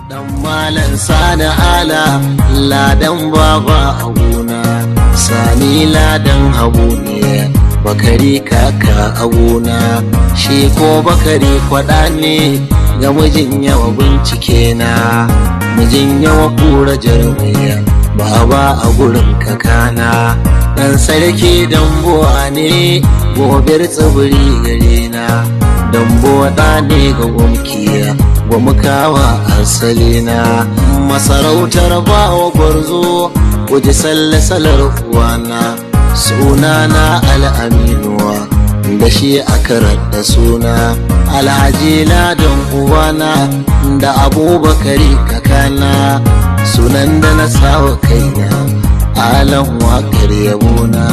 Dan Malam Sani Ala Ladan Baba a gona, Sani Ladan Habu ne, Bakari kaka a gona, shi ko Bakari kwaɗa ne ga mijin yawa bincike na, mijin yawa kura jarumaiya, baba a gurin kakana, ɗan sarki dambuwa ne, gobir tsibiri gare na, dambuwa ɗa ne ga gwamkiya. Gwamkawa asalina masarautar bawa gwarzo kuji sallasalar uwana sunana al'aminuwa da shi aka radda suna alhaji ladan uwana da abubakari kakana sunan da na sawa kaina alan waƙar yabona.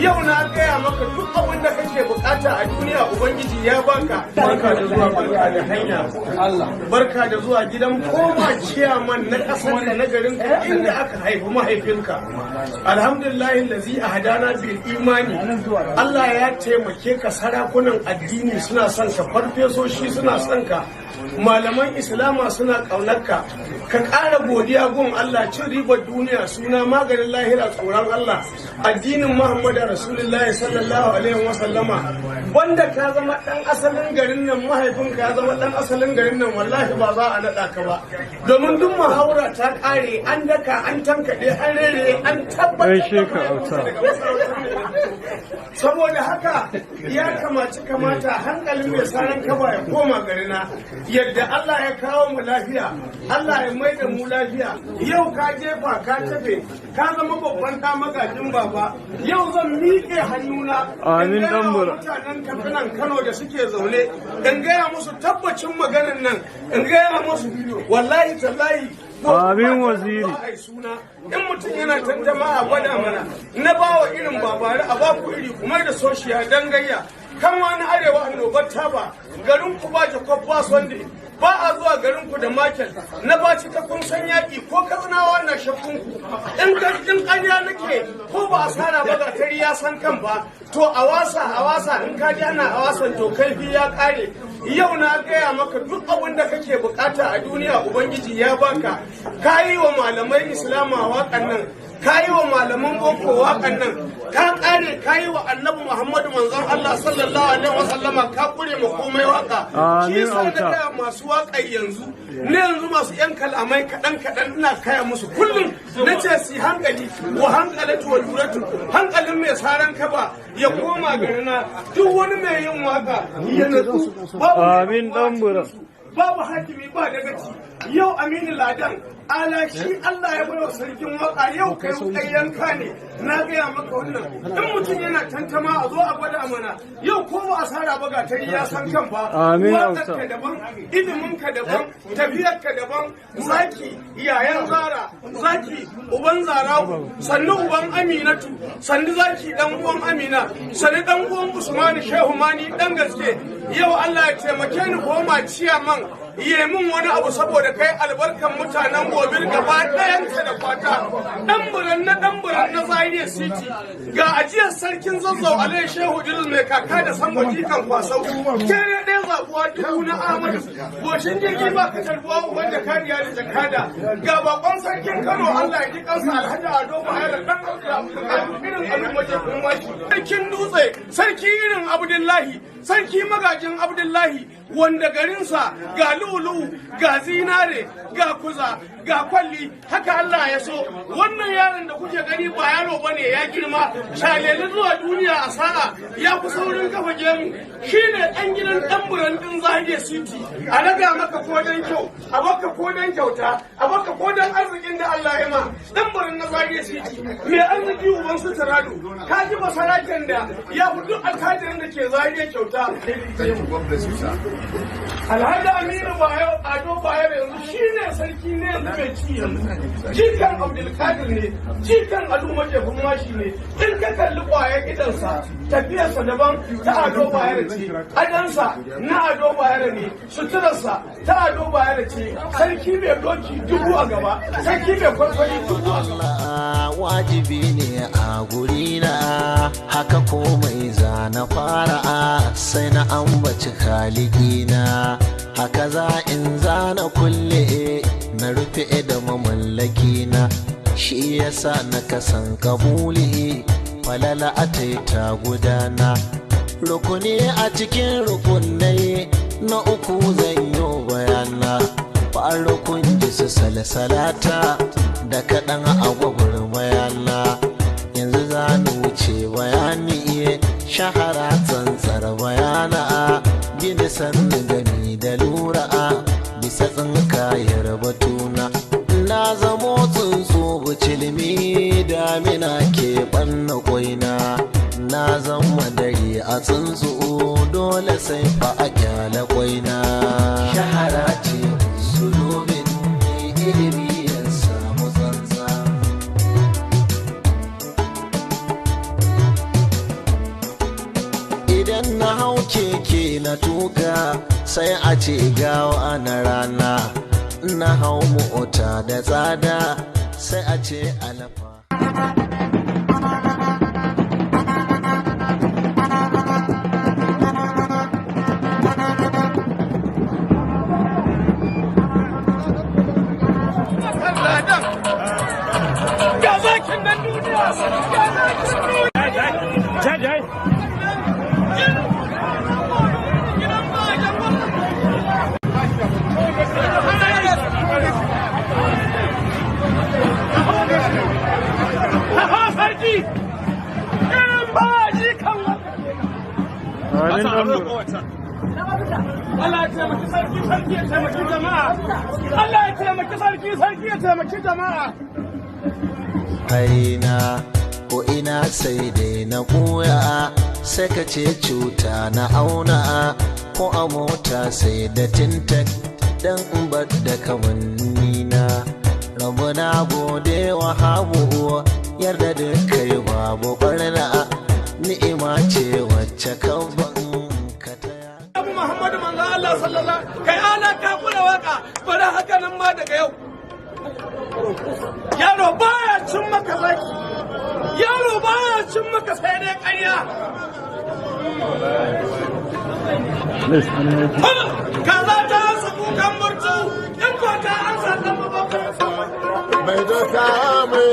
Yau na gaya maka duk abin da kake bukata a duniya Ubangiji ya baka. Barka da zuwa, barka da hanya. Allah. Barka da zuwa gidan koma ciyaman na kasar da na garin ka inda aka haifi mahaifinka. Alhamdulillah lazi a hadana bil imani. Allah ya taimake ka, sarakunan addini suna son ka, farfesoshi suna son ka, malaman Islama suna ƙaunarka. Ka ƙara godiya gun Allah, cin ribar duniya suna maganin lahira tsoron Allah. Addinin Muhammadu Rasulullahi sallallahu alaihi wasallama, wanda ka zama ɗan asalin garin nan, mahaifinka ya zama ɗan asalin garin nan, wallahi ba za a naɗa ka ba. Domin duk muhawara ta ƙare, an daka, an tankaɗe, an rere, an tabbatar da daga masarautar. Saboda haka ya kamaci kamata hankalin mai saran kaba ya koma garina. Yadda Allah ya kawo mu lafiya, Allah ya mai da mu lafiya. Yau ka jefa ka tafe, ka zama babban ɗa magajin baba. Yau zan miƙe hannuna Amin, in gaya wa Ɗanbura. mutanen Katsinan Kano da suke zaune, in gaya musu tabbacin maganan nan, in gaya musu wallahi tallahi. Amin, waziri. Ai suna in mutum yana tantama a gwada mana na bawa irin babari a baku iri kuma da soshiya dangayya kan wani arewa annobar taba garin ku ba Jacob ba Sunday ba a zuwa garin ku da Michael na baci ta kun san yaki ko Katsinawa na shakkun ku in in ƙarya nake ko ba asara ba ga tari ya san kan ba to a wasa a wasa in ka ji ana a wasan to kaifi ya kare. Yau na gaya maka duk abin da kake bukata a duniya Ubangiji ya baka. Ka yi wa malamai Islama waƙan nan, ka yi wa malaman boko waƙan nan, ka ƙare, ka yi wa Annabi Muhammadu manzon Allah sallallahu alaihi wasallama, ka kure ma komai waka. Shi Amin, yasa na auta. gaya masu waƙa yanzu ne, yanzu masu yan kalamai kaɗan kaɗan, ina kaya musu kullum na ce su hankali wa hankalatu wa luratu, hankalin mai saran kaba ya koma garina. Duk wani mai yin waka ya natsu, babu Amin, Ɗanbura. babu hakimi ba dagaci. Yau Aminu Ladan ala shi Allah ya baiwa sarkin waka, yau kai kai yanka ne. Na gaya maka wannan, in mutum yana tantama a zo a gwada mana. Yau ko ba asara ba ga tari ya san kan ba. Amin, Waƙar auta. ka daban, ilimin ka daban, tafiyar ka daban. Zaki yayan Zara, zaki uban Zarawu, sannu uban Aminatu, sannu zaki dan uwan Amina, sannu dan uwan Usmanu Shehu Mani dan gaske. Yau Allah ya taimake ni koma ciyaman yi min wani abu saboda kai, albarkan mutanen Gobir gaba ɗayanka da kwata. Ɗan buran na ɗan buran na Zaria City, ga ajiyar sarkin Zazzau Alayhi Shehu Idris mai kaka da sambo jikan kwasau kere ɗaya zabuwa dubu na Ahmadu goshin jirgi ba ka tarbuwa uban da kariya da jakada. Ga bakon sarkin Kano, Allah ya ji kansa, Alhaji Ado Bayero dan Abdulkadir irin abin waje kuma sarkin Dutse, sarki irin Abdullahi, sarki magajin Abdullahi, wanda garinsa ga lu'ulu'u, ga zinare, ga kuza, ga kwalli, haka Allah ya so. Wannan yaron da kuke gani ba yaro bane, ya girma shaleli zuwa duniya a sa'a ya fi saurin kafa gemu. Shine dan gidan dan buran din Zaria City. A raga maka ko dan kyau, a baka ko dan kyauta, a baka ko dan arzikin da Allah ya ma. Dan buran na Zaria City mai arziki, uban su Tarado, ka ji basaraken da ya fi duk alkajirin da ke Zaria kyauta. Alhaji Aminu Bayo Ado Bayero yanzu shine sarki ne yanzu. mai ci yanzu. Jikan Abdulkadir ne, jikan Al'umma Jefin Mashi ne. In ka kalli ƙwayar idansa, tafiyarsa daban ta Ado Bayero ce, adansa na Ado Bayero ne, suturarsa ta Ado Bayero ce. Sarki mai doki dubu a gaba, sarki mai kwarkwari dubu a gaba. Wajibi ne a gurina, haka komai zana fara sai na ambaci kalikina, haka za in zana kulle na rufe da mamallakina, shi yasa na kasan kabuli falala a ta gudana, rukuni a cikin rukunai na uku zan yi bayana, farukun ji su salsalata da kaɗan a gwagwarmayana, yanzu za ni wuce bayani shahara tsantsar bayana, gini sannu gami da lura bisa tsinkayar batuna, na zamo tsuntsu bucilmi damina ke ɓanna kwaina, na zama dare a tsuntsu dole sai fa a kyale kwaina, shahara ce sulubin ilimi ya samu tsantsa. Idan na hau keke na tuka sai a ce gawa na rana, na hau mota da tsada sai a ce alafa. Ga zakin nan duniya, ga zakin duniya. Sarki, irin ba ji kan Amin dan bura. Allah ya taimaki sarki, sarki ya taimaki jama'a. Allah ya taimaki sarki, sarki ya taimaki jama'a. Harina ko ina sai dai na koya, sai ka ce cuta na auna, ko a mota sai da tintak dan in bar da kamanni na, rabu na gode wa habu yarda da kai babu barna, ni'ima ce wacce kan ka taya. Abu Muhammadu manzo Allah sallallahu kai ala ka kula waka bari haka nan ma daga yau. Yaro baya cin maka zaki. Yaro baya cin maka sai dai ƙarya. Kaza ta ansa kukan murtu, in ko ta ansa dan mabakan. Mai doka mai